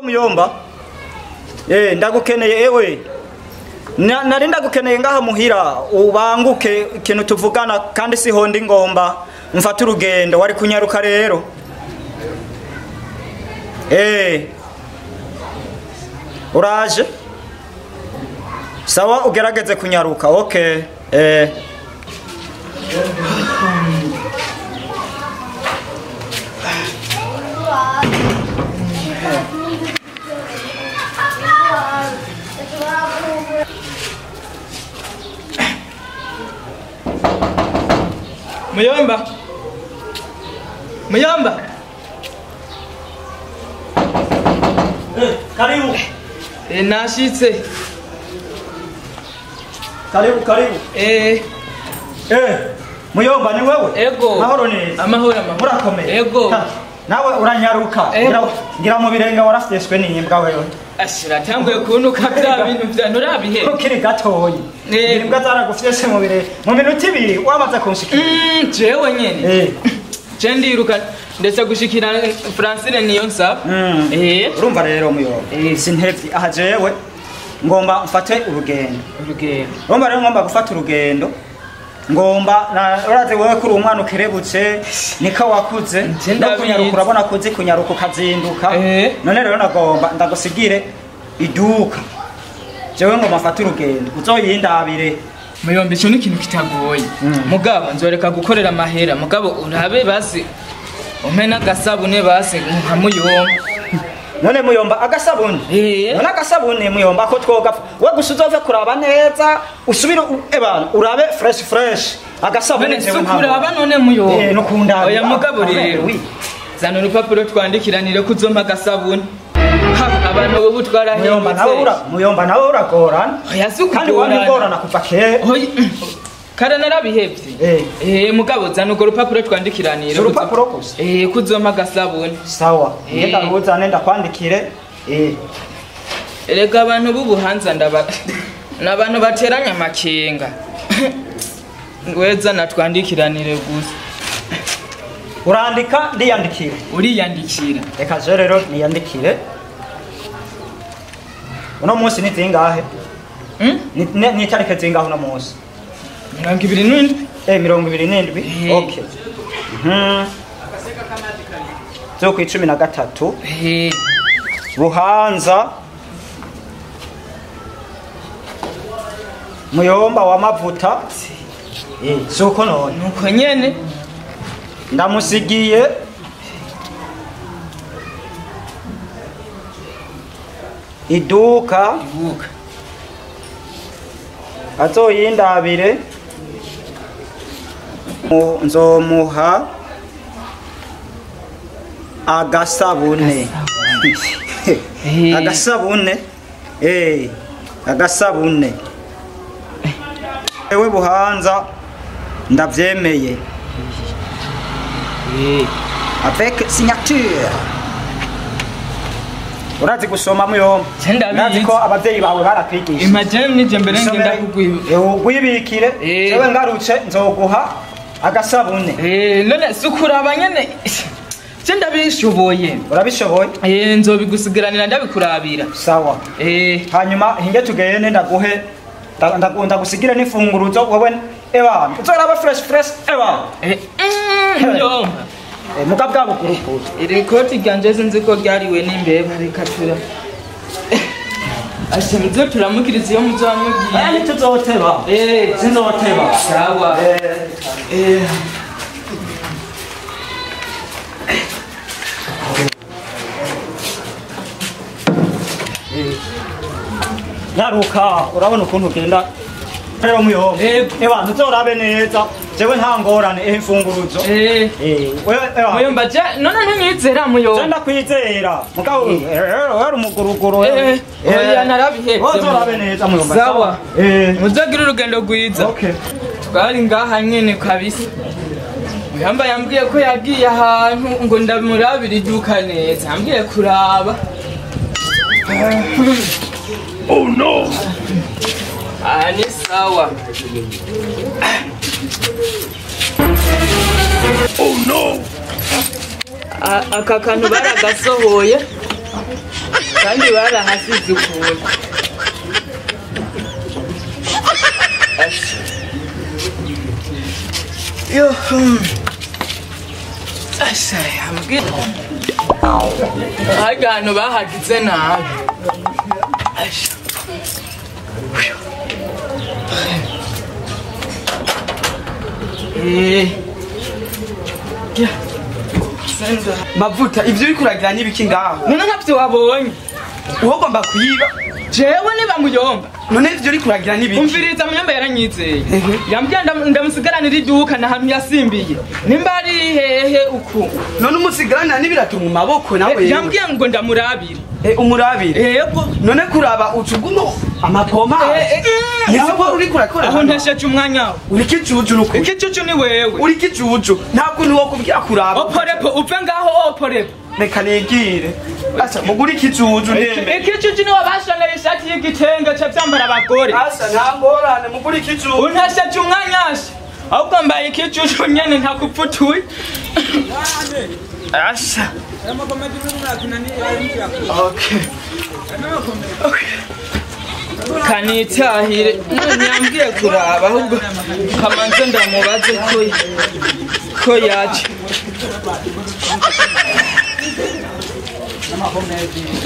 Muyomba, ndagukeneye ewe. Nari ndagukeneye ngaha muhira ubanguke ikintu tuvugana kandi siho ndi ngomba mfate urugendo wari kunyaruka rero. Uraje? Sawa ugerageze kunyaruka. Okay. Muyomba. Muyomba. Karibu. Nashitse. Karibu karibu. Muyomba ni wewe? Ego. Mahoro neza. Amahoro amahoro. Murakomeye. Ego. Nawe uranyaruka. Ngira mu birenga warafyeswe n'imbwa wewe. Ashira tanguye kunuka bya bintu bya nurabihe. Ukiri gatoyi. Imbwa zaragufyese mu bire. Mu minota ibiri wamaze kunshikira. Jewe nyene. Je ndiruka ndetse gushikira Francine niyo nsaba. Urumva rero Muyomba. Sintevye aha jewe ngomba mfate urugendo. Urugendo. Urumva rero ngomba gufata urugendo. Ngomba uraze wewe kuri umwana ukerebutse nika wakuze no kunyaruka urabona kuzi kunyaruka ukazinduka. None rero nagomba ndagusigire iduka. Jewe ngomba mfate urugendo uzoyindabire. Muyomba ico ni ikintu kitagoye. Mugabo nzoreka gukorera amahera mugabo urabe basi umpe n'agasabune basi nka Muyomba. None Muyomba agasabune? None agasabune Muyomba ko twoga we gusa uzove kuraba neza usubire ebana urabe fresh fresh agasabune jewe nta kuraba none Muyomba. No kunda. Oya mugabo rero zana urupapuro twandikiranire ko uzompa agasabune. Abantu bo butwara Muyomba nawe ura Muyomba nawe uragorana. Oya kandi wamugorana kuva kera. Kare narabihevye. Mugabo zana urwo rupapuro twandikiranire. Urupapuro gusa. Kuzompa agasabune. Sawa. Ngenda ruzane ndakwandikire. Erega abantu b'ubuhanza ndaba nabantu bateranya amakenga. Ngweza natwandikiranire gusa. Urandika ndiyandikire. Uriyandikira. Reka je rero niyandikire. Uno munsi ni zingahe? Ni tariki zingahe uno munsi? 27. 27. Okay. Zo ku 13. Buhanza Muyomba wa mavuta. Suko none. Nuko nyene ndamusigiye iduka azoyindabire nzomuha agasabune. Agasabune. Agasabune. Ewe Buhanza ndavyemeye. Avec signature. Urazi gusoma Muyomba? Ndazi ko abavyeyi bawe barakwigisha. Imagine nije mbere ngenda kugwiba. Ugwibikire. Jewe ngarutse nzoguha agasabune. None sukuraba nyene. Je ndabishoboye. Urabishoboye? Nzobigusigiranira ndabikurabira. Sawa. Hanyuma hinge tugende ndaguhe ndagusigire n'ifunguruzo wowe eba. Uzoraba fresh fresh eba. Muyomba. Muka bwa bukuruku. Iri koti ryanje sinzi ko ryariwe n'imbeba reka tura. Ashe muzo turamukiriza iyo muzo amugiye. Aya ntituzoteba. Sinzoteba. Sawa. Nyaruka urabona ukuntu ugenda rero Muyomba. Eba ntuzorabe neza. Jewe nta ngorane imfunguruzo. Muyomba je none ntunyizera Muyomba. Je ndakwizera. Mugabo wari umuguruguru. Oya narabihevye. Uzorabe neza Muyomba. Sawa. Muzogira urugendo rwiza. Okay. Twari ngaha nyene kabisa. Muyomba yambwiye ko yagiye ahantu ngo ndamurabira iduka neza. Yambwiye kuraba. Oh no. Ni sawa. Oh no. Aka kantu baragasohoye. Kandi barahasize ukuntu. Yo. Asha, ambwira. Ahantu bahagize nabi. Asha. Mavuta ivyo uri kuragira n'ibiki ngaho? None ntavyo wabonye. Uwogomba kuyiba jewe niba muyomba. None ivyo uri kuragira n'ibiki? Umviriza muyomba yaranyizeye. Yambwiye ndamusigaranira iduka na hantu yasimbiye. Nimba ari hehe uku. None umusigarana n'ibirato mu maboko nawe. Yambwiye ngo ndamurabire. Umurabire. Yego. None kuraba ucugumo amapoma. Ntabwo uri kurakora. Aho ntesheje umwanya wawe. Uri kicucu nuko. Ikicucu ni wewe. Uri kicucu. Ntabwo ni wo kubwira kuraba. Oporepo uve ngaho oporepo. Reka nigire. Asa muguri kicucu ndembe. Ikicucu ni wabashonera ishati y'igitenge cyo byambara abagore. Asa ntangorane muguri kicucu. Untesheje umwanya asha. Ahubwo mbaye ikicucu nyene ntakupfutuye. Asha. Okay. Okay. Kanitahire nyambwiye kuraba ahubwo kamanze ndamubaze ko yaje.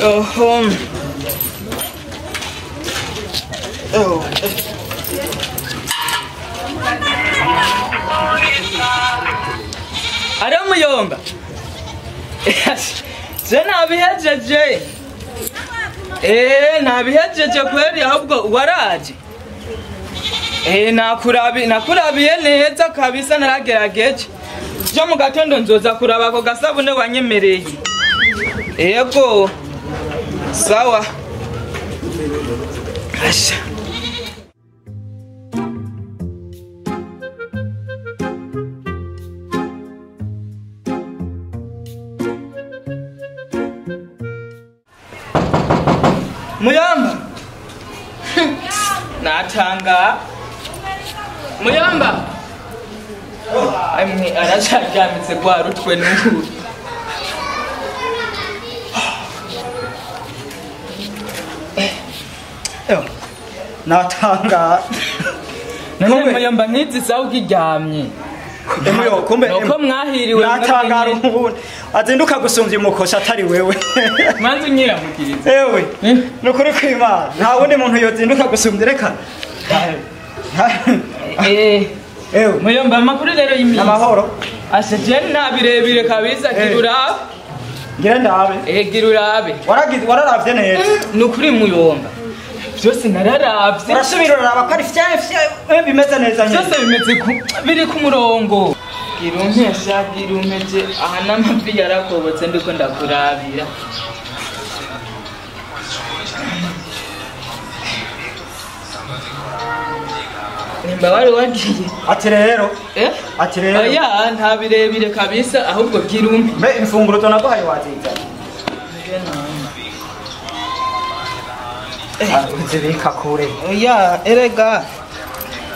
Oho. Oh. Ari muyomba. Je nabihejeje. Nabihejeje kweri ahubwo waraje. Nakurabiye neza kabisa naragerageje. Jo mu gatondo nzoza kuraba ko gasabune wanyemereye. Yego. Sawa. Asha. Muyamba. Natanga. Muyamba. Amwe aracyaryametse kwa rutwe n'ubu. Natanga. None muyamba nkizi sawa ukiryamye. Emuyo kumbe nuko mwahiriwe natangara ubundi azinduka gusumvya umukosha atari wewe. Manzi nyiramukiriza. Ewe nukuri kwimana nta wundi muntu yozinduka gusumvya reka. Ewe muyomba amakuru rero y'imisi. Amahoro. Asha je nabirebire kabisa girurabe. Ngira ndabe. Girurabe. Waragize wararavye neza. Nukuri muyomba. Byose nararavye. Urasubira uraraba ko ari fye bimeze neza nyine. Byose bimeze biri ku murongo. Girumpesha girumpeje aha n'amavi yarakobotse ndiko ndakurabira. Nimba wari wagiye. Ati rero. Ati rero. Oya nta birebire kabisa ahubwo girumpe. Mbe imfunguro tonaguhaye wazizanye. Uzibika kure. Oya erega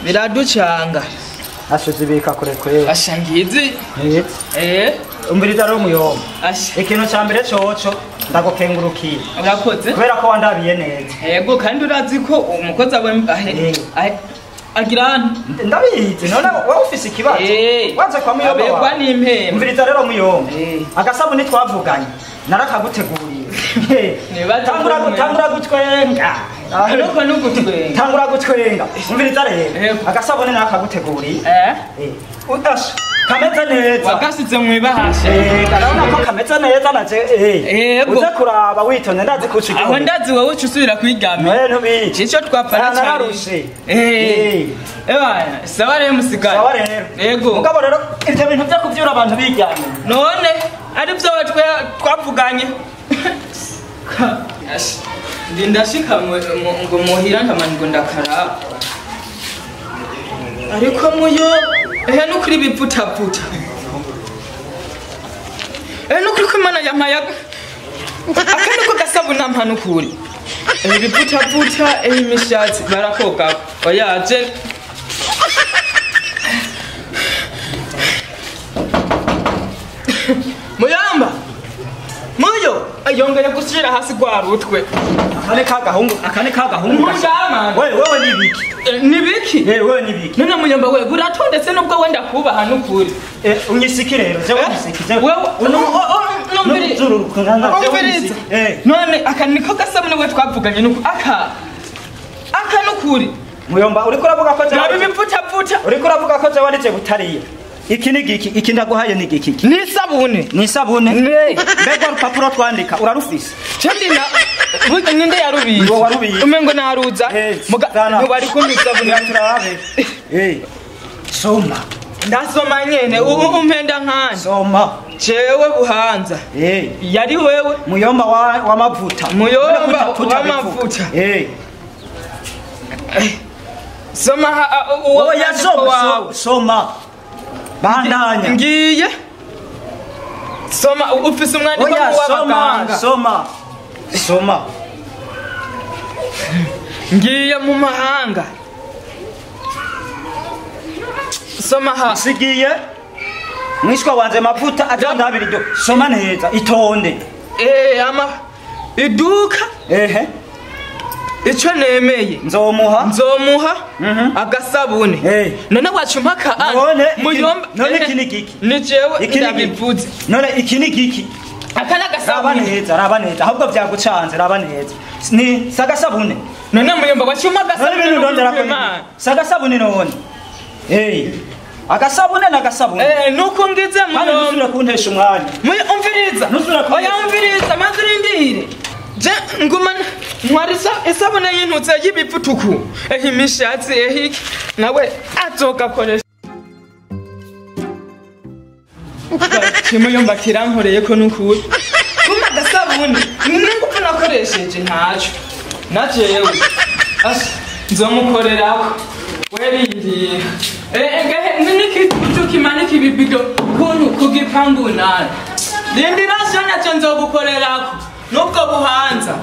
biraducanga. Asha uzibika kure kure. Asha ngizi. Umviriza rero muyomba. Asha. Ikintu ca mbere coco ndagukengurukiye. Urakoze. Kubera ko wandabiye neza. Yego kandi urazi ko umukozi awe agira ndabizi none wowe ufise ikibazo. Waze kwa muyomba. Abegwa n'impembe. Umviriza rero muyomba. Agasabuni twavuganye narakaguteguriye. Tangura gutwenga. Nuko nugutwenga. Tangura gutwenga. Umviriza rero. Agasabune narakaguteguriye. Utasha. Kameze neza. Wakasize mwibahasha. Ndabona ko kameze neza naje. Uze kuraba witonze ndazi kushika. Aho ndazi wowe ucusubira kwigamira. Ntubizi. Ico twapfana cyarushe. Ebana, sawa rero musigare. Sawa rero. Yego. Mugabo rero ivyo bintu byo kuvyura abantu biryamye. None ari byo twavuganye. Ndi ndashika ngo muhira ntamango ndakaraba. Ariko muyo nukuri bipfutaputa. Nukuri ko Imana yampaye akandi ko gasabuna mpanukuri. Bipfutaputa imishatsi barakoga. Oya je Muyamba. Muyo. Yongeye gushyira hasi rwa rutwe. Akane kagahungu. Wewe ni biki? Ni biki? Wewe ni biki? None muyomba we uratondetse nubwo wenda kubaha nukuri. Unyisiki rero, jewe unyisiki. Wewe numviriza. None aka niko gasabune we twavuganye nuko aka nukuri. Muyomba uriko uravuga ko jewe bipfuta. Uriko uravuga ko jewe ndetse butariye. Iki ni giki? Iki ndaguhaye ni giki? Ni sabune. Ni sabune? Mbega urupapuro twandika urarufise? Cendina burya ninde yarubiye? Wowe warubiye. Umengo naruza. Muga bari kumpa isabune turabe. Soma. Ndasoma nyene umpenda nkanje. Soma. Jewe Buhanza. Yari wewe. Muyomba wa mavuta. Muyomba wa mavuta. Soma oya soma. Soma. Bandanya. Ngiye. Soma ufise umwandiko w'abaganga. Soma. Soma. Ngiye mu mahanga. Soma ha. Sigiye. Mwishwa wanje mavuta ajandabiri do. Soma neza itonde. Ama iduka. Ico nemeye nzomuha agasabune. None wacumpaka muyomba. None iki ni giki? Ni jewe ndabivuze. None iki ni giki? Aka nagasabune. Raba neza ahubwo byagucanze raba neza. Ni sagasabune. None muyomba wacumpa agasabune. Sagasabune none. Agasabune nagasabune. Nuko ngize muyomba. Nusubira kuntesha umwanya. Umviriza. Oya umviriza maze urindire. Je nguma ntwarisa isabune y'intutse y'ibipfutuku imishatsi ehiki nawe azogakoresha. Kimuyomba kirankoreye ko nukuri. Kuma gasabune ningufu nakoresheje ntaco. Najewe nzomukorerako. Werindira. Niki kimanika ibibido kuntu kugipangu nani. Rindira sho naco nzogukorerako. Nubwo Buhanza.